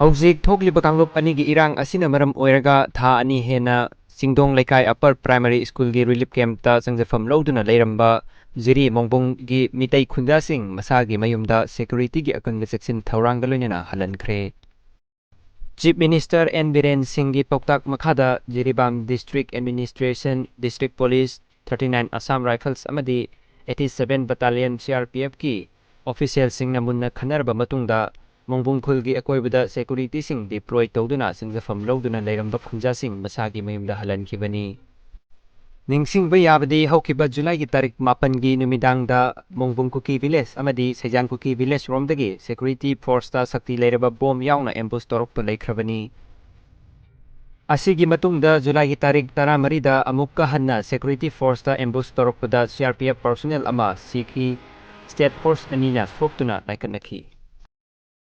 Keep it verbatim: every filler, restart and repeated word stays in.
ꯍꯧꯖꯤꯛ ꯊꯣꯛꯂꯤꯕ ꯀꯥꯡꯂꯨꯞ ꯑꯅꯤꯒꯤ ꯏꯔꯥꯡ ꯑꯁꯤꯅ ꯃꯔꯝ ꯑꯣꯏꯔꯒ ꯊꯥ ꯑꯅꯤ ꯍꯦꯟꯅ ꯆꯤꯡꯗꯣꯡ ꯂꯩꯀꯥꯏ ꯑꯄꯔ ꯄ꯭ꯔꯥꯏꯃꯥꯔꯤ ꯁ꯭ꯀꯨꯜꯒꯤ ꯔꯤꯂꯤꯐ ꯀꯦꯝꯞꯇ ꯆꯪꯖꯐꯝ ꯂꯧꯗꯨꯅ ꯂꯩꯔꯝꯕ ꯖꯤꯔꯤ ꯃꯣꯡꯕꯨꯡꯒꯤ ꯃꯤꯇꯩ ꯈꯨꯟꯖꯥꯁꯤꯡ ꯃꯁꯥꯒꯤ ꯃꯌꯨꯝꯗ ꯁꯦꯀ꯭ꯌꯨꯔꯤꯇꯤꯒꯤ ꯑꯀꯟꯕ ꯆꯦꯛꯁꯤꯟ ꯊꯧꯔꯥꯡꯒ ꯂꯣꯏꯅꯅ ꯍꯜꯍꯟꯈ꯭ꯔꯦ꯫ ꯆꯤꯐ ꯃꯤꯅꯤꯁꯇꯔ ꯑꯦꯟ ꯕꯤꯔꯦꯟ ꯁꯤꯡꯒꯤ ꯄꯥꯎꯇꯥꯛ ꯃꯈꯥꯗ ꯖꯤꯔꯤꯕꯥꯝ district administration, district police, thirty nine Assam rifles ꯑꯃꯗꯤ eighty seven battalion C R P ꯑꯦꯐꯀꯤ ꯑꯣꯐꯤꯁꯤꯌꯦꯜꯁꯤꯡꯅ ꯃꯨꯟꯅ ꯈꯟꯅꯔꯕ ꯃꯇꯨꯡꯗ ꯃꯣꯡꯕꯨꯡ ꯈꯨꯜꯒꯤ ꯑꯀꯣꯏꯕꯗ ꯁꯦꯀ꯭ꯌꯨꯔꯤꯇꯤꯁꯤꯡ ꯗꯤꯄ꯭ꯂꯣꯏ ꯇꯧꯗꯨꯅ ꯆꯤꯡꯖꯐꯝ ꯂꯧꯗꯨꯅ ꯂꯩꯔꯝꯕ ꯈꯨꯟꯖꯥꯁꯤꯡ ꯃꯁꯥꯒꯤ ꯃꯌꯨꯝꯗ ꯍꯜꯍꯟꯈꯤꯕꯅꯤ꯫ ꯅꯤꯡꯁꯤꯡꯕ ꯌꯥꯕꯗꯤ ꯍꯧꯈꯤꯕ ꯖꯨꯂꯥꯏꯒꯤ ꯇꯥꯔꯤꯛ ꯃꯥꯄꯟꯒꯤ ꯅꯨꯃꯤꯗꯥꯡꯗ ꯃꯣꯡꯕꯨꯡ ꯀꯨꯀꯤ ꯚꯤꯂꯦꯖ ꯑꯃꯗꯤ ꯁꯩꯖꯥꯡ ꯀꯨꯀꯤ ꯚꯤꯂꯦꯖ ꯔꯣꯝꯗꯒꯤ ꯁꯦꯀ꯭ꯌꯨꯔꯤꯇꯤ ꯐꯣꯔꯁꯇ ꯁꯛꯇꯤ ꯂꯩꯔꯕ ꯕꯣꯝ ꯌꯥꯎꯅ ꯑꯦꯝꯕꯨꯁ ꯇꯧꯔꯛꯄ ꯂꯩꯈ꯭ꯔꯕꯅꯤ꯫ ꯑꯁꯤꯒꯤ ꯃꯇꯨꯡꯗ ꯖꯨꯂꯥꯏꯒꯤ ꯇꯥꯔꯤꯛ ꯇꯔꯥꯃꯔꯤꯗ ꯑꯃꯨꯛꯀ ꯍꯟꯅ ꯁꯦꯀ꯭ꯌꯨꯔꯤꯇꯤ ꯐꯣꯔꯁꯇ ꯑꯦꯝꯕꯨꯁ ꯇꯧꯔꯛꯄꯗ ꯁꯤ ꯑꯥꯔ ꯄꯤ ꯑꯦꯐ ꯄꯔꯁꯣꯅꯦꯜ ꯑꯃ ꯁꯤꯈꯤ꯫ ꯁ꯭ꯇꯦꯠ ꯐꯣꯔꯁ ꯑꯅꯤꯅ ꯁꯣꯛꯇꯨꯅ ꯂꯥꯏꯀꯠꯅꯈꯤ꯫